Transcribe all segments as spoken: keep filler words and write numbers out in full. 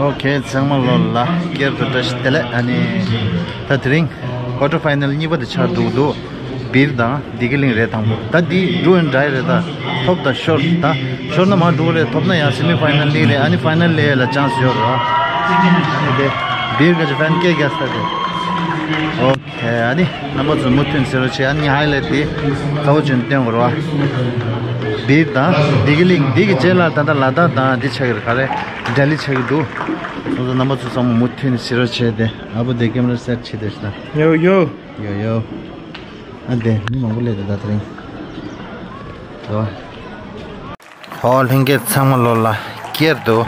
ཨོ་ཁེ། ཚང་མ་ལོ་ལ་སྐྱར་དུ་བཀྲ་ཤིས་བདེ་ལེགས། ཨ་ནི་ད་དེ་རིང་ཀོ་ཊར་ཕའི་ནལ་གཉིས་པ་དེ་ཆགས་འགྲོ་གི་འདུག་བིར་དང་བདེ་སྐྱིད་གླིང་རེད། དང་པོ་ད་འདི་ཌུ་ཨེན་ཌའི་རེད། ད་ཐོབ་ད་ཤོར། ད་ཤོར་ན་མར་འགྲོ་གི་རེད། ཐོབ་ན་ཡང་སེ་མི་ཕའི་ནལ་ལ་རེད། ཨ་ནི་ཕའི་ནལ་ལ་ཡ་ལ་ཅན་སི་ཡོད་རེད། ཨ་ནི་དེ་བིར་ག་ཅི་ཕན་སྐད་རྒྱག་ས་དེ། ཨོ་ཁེ། ཨ་ནི་རྣམ་པ་ཚོ་མུ་མཐུད་ཟེར་རོགས་བྱེད། ཨ་ནི་ཧའི་ལའེ་ཊི་དེ་གཙོ་བོ་བྱས་ནས་སྟོན་དགོས་རེད་བ། བིར་དང་བདེ་སྐྱིད་གླིང་འདི་གི་རྗེས་ལ་ད་ལྟ་ལ་དྭགས་དང་འདི་ཆགས་ཀྱི་རེད། ག་རེ་ལྡི་ལི་ཆགས་ཀྱི་འདུག་སོང་ཙང་རྣམ་པ་ཚོ་ཚང་མ་མུ་མཐུད་ནས་ཟེར་རོགས་བྱེད་དེ། ཨ་བོ་དེ་ཀེམ་ར་སེ་ཊི་བྱེད་དེ་ཤི་ད། ཡོ་ཡོ། ཡོ་ཡོ། ཨ་དེ་མི་མང་པོ་སླེབས་འདུག་ད་དེ་རིང་། རེད་བ། ཨོ་ལྷན་རྒྱས་ཚང་མ་ལོ་ལ་སྐྱར་དུ་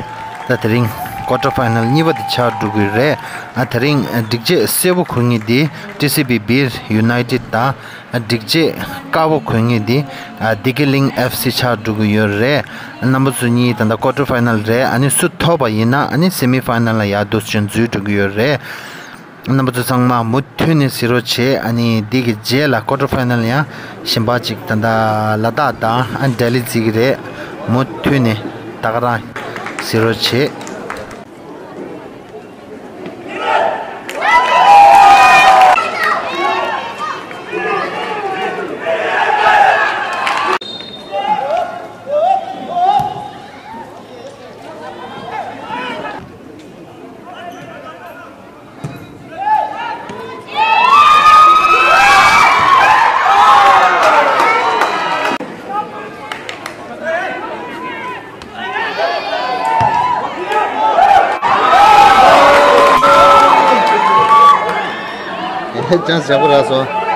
ད་དེ་རིང་ཀོ་ཊར་ཕའི་ནལ་གཉིས་པ་དེ་ཆགས་འགྲོ་གི་རེད། ཨ་དེ་རིང་ཨ་སྒྲིག་ཆས་སེར་པོ་གོན་མཁན་དེ་ཊི་སི་བི་བིར་ཡུ་ནའི་ཊེཌ་དང་། ཨ་སྒྲིག་ཆས་དཀར་པོ་གོན་མཁན་དེ་ཨ་བདེ་སྐྱིད་གླིང་ཨེཕ་སི་ཆགས་འགྲོ་གི་ཡོད་རེད། རྣམ་པ་ཚོ་གཉིས་ད་ལྟ་ཀོ་ཊར་ཕའི་ནལ་རེད། ཨ་ནི་སུ་ཐོབ་པ་ཡིན་ན་ཨ་ནི་སེ་མི་ཕའི་ནལ་ལ་ཡར་འདུག་སེ་འཛུལ་འགྲོ་གི་ཡོད་རེད། རྣམ་པ་ཚོ་ཚང་མ་མུ་མཐུད་ནས་གཟིགས་རོགས་བྱེད། ཨ་ནི་འདི་གི་རྗེས་ལ་ཀོ་ཊར་ཕའི་ནལ་ཡང་གཞན་པ་ཅིག་ད་ལྟ་ལ་དྭགས་དང་ཨ་ལྡི་ལི་རྩིས་ཀྱི་རེད། མུ་མཐུད་ནས་ད་ག་རང་གཟིགས་རོགས་བྱེད། ཅང་ཞེ་པོ་རག་སོང་།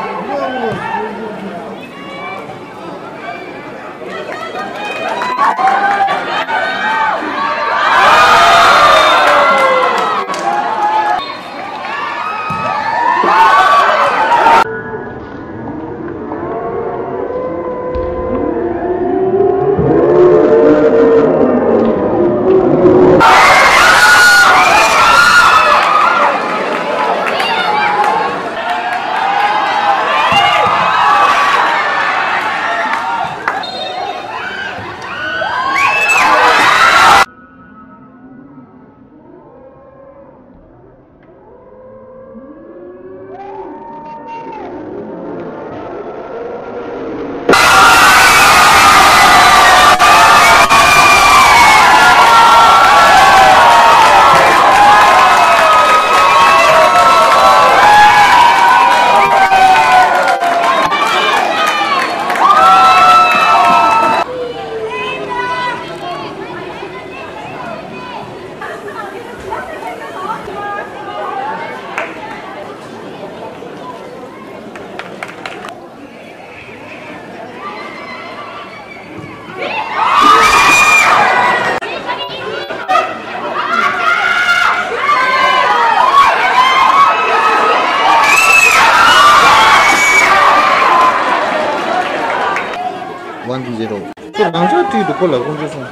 One zero. ཁོ་རང་ཅག་བྲིས་འདུག་ཁོ་ལ་ཁོང་ཚོ་སོང་།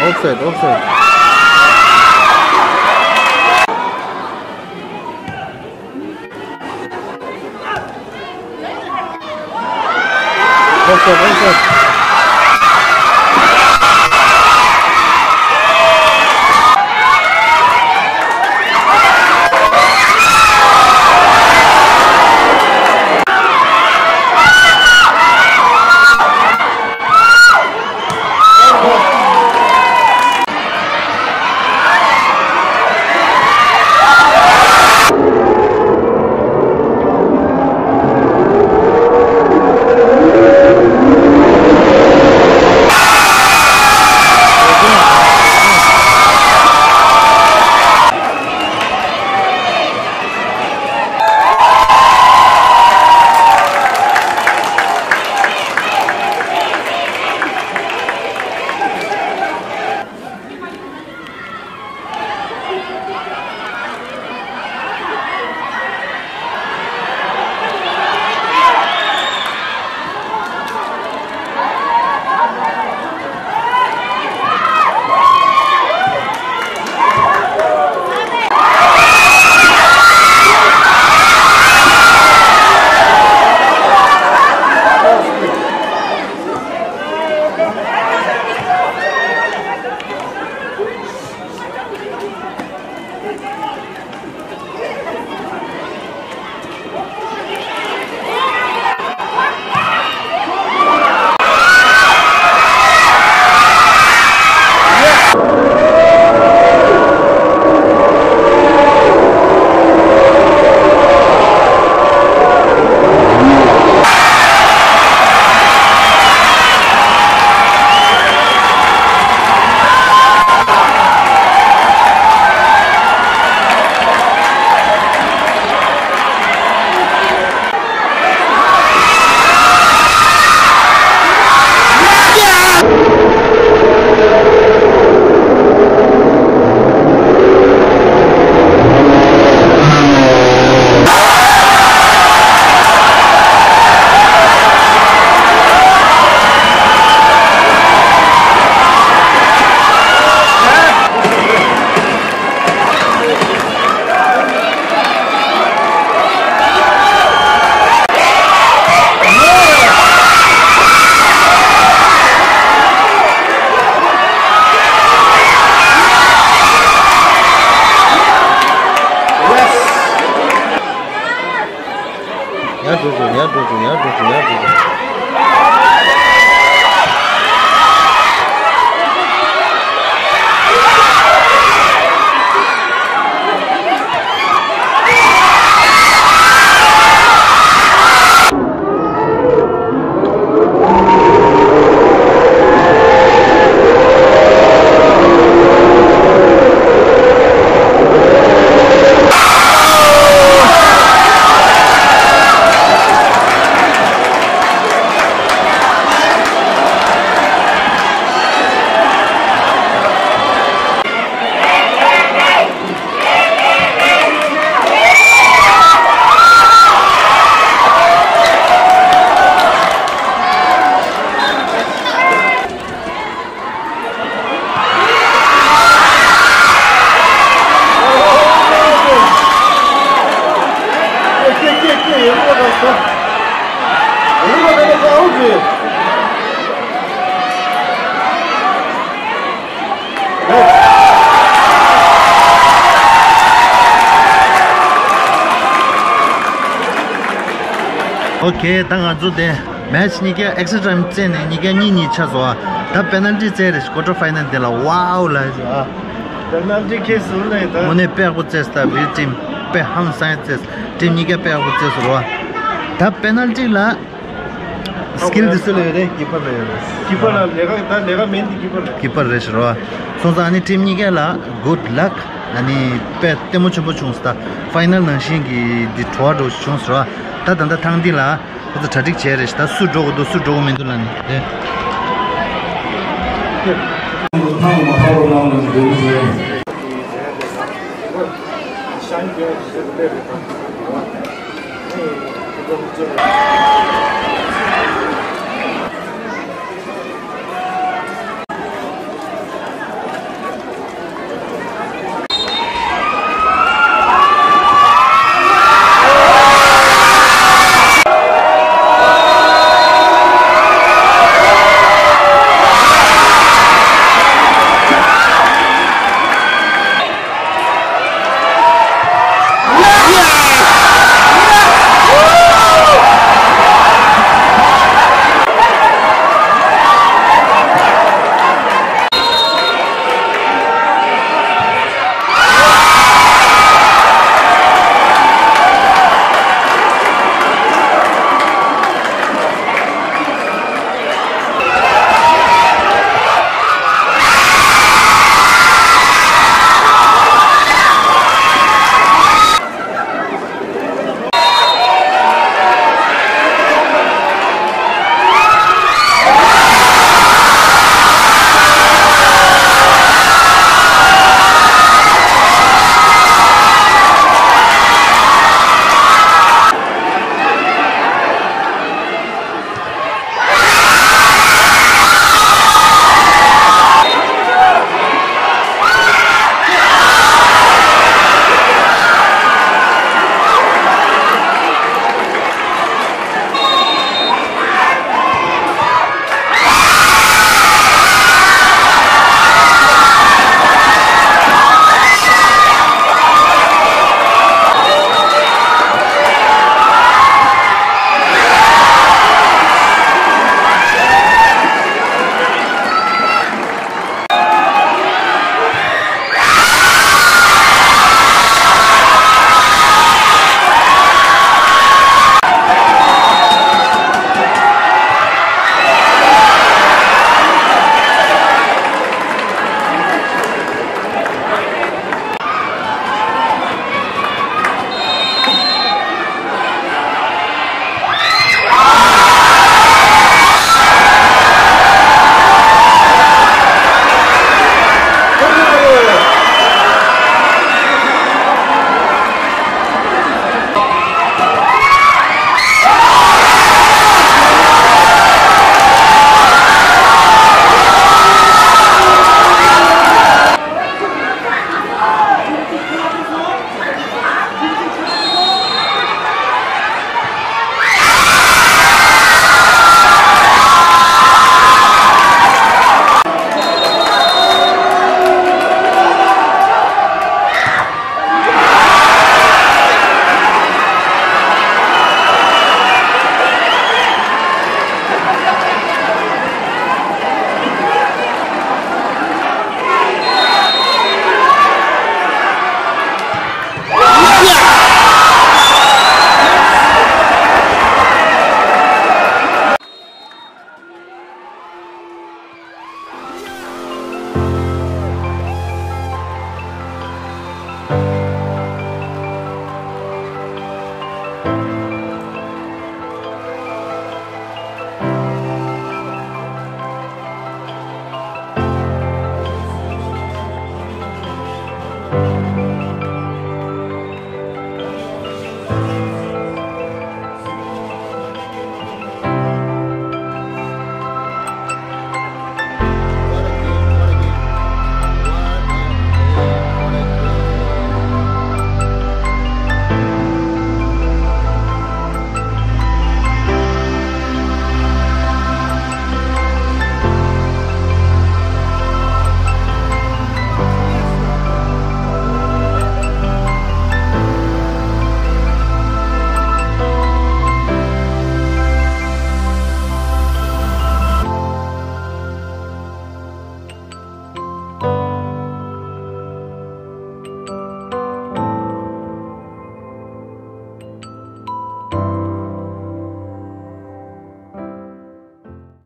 Offside, offside. Offside, offside. ཡར་འགྲོ་བྱུང་ཡར་འགྲོ་བྱུང་ཡར་འགྲོ་བྱུང་ཡར་འགྲོ་བྱུང་། ཨོ་ཁེ། ད་ང་ཚོ་དེ་མེ་ཆི་གཉིས་ཀ་ཨེག་སི་ཊ་ཊའིམ་རྩེ་ནས་གཉིས་ཀ་གཉིས་གཉིས་ཆགས་སོང་ཨ། ད་པེ་ནལ་ཊི་རྩེ་རེད། ཀོ་ཊར་ཕའི་ནལ་དེ་ལ་ཝའོ་ལ་ཟེར་ཨ། པེ་ནལ་ཊི་ཁེ་སུ་ལས་ད། དངོས་གནས་དཔེ་ཡག་པོ་རྩེས་ད། བི་ཊིམ་དཔེ་ཧང་སང་རྩེས། ཊིམ་གཉིས་ཀ་དཔེ་ཡག་པོ་རྩེས་སོང་རོ། ད་པེ་ནལ་ཊི་ལ་སི་ཀིལ་དེ་སུ་ལ་ཡོད་རེད། ཀི་པར་ལ་ཡོད་རེད། ཀི་པར་ལ་ལས་ཀ་ད་ལས་ཀ་མེད་འདི་ཀི་པར་ལ། ཀི་པར་རེད་ཤི་རོ། སོང་ཙང་ཨ་ནི་ཊིམ་གཉིས་ཀ་ལ་གུཌ་ལག་ཨ་ནི་དཔེ་ལྟད་མོ་ཆེན་པོ་བྱུང་སོང་། ད་ཕའི་ནལ་ནང་བཞིན་གྱི་འདི་བྲོ་བ་འདྲ་བོ་བྱུང་སོང་རོ། ད་ད་ལྟ་ཐེངས་འདི་ལ་ཁོ་ཚོ་གྲ་སྒྲིག་བྱས་རེད་ཤི། ད་སུ་འགྲོ་དགོས་འདུག་སུ་འགྲོ་དགོས་མི་འདུག་ལབ་ནས་དེ།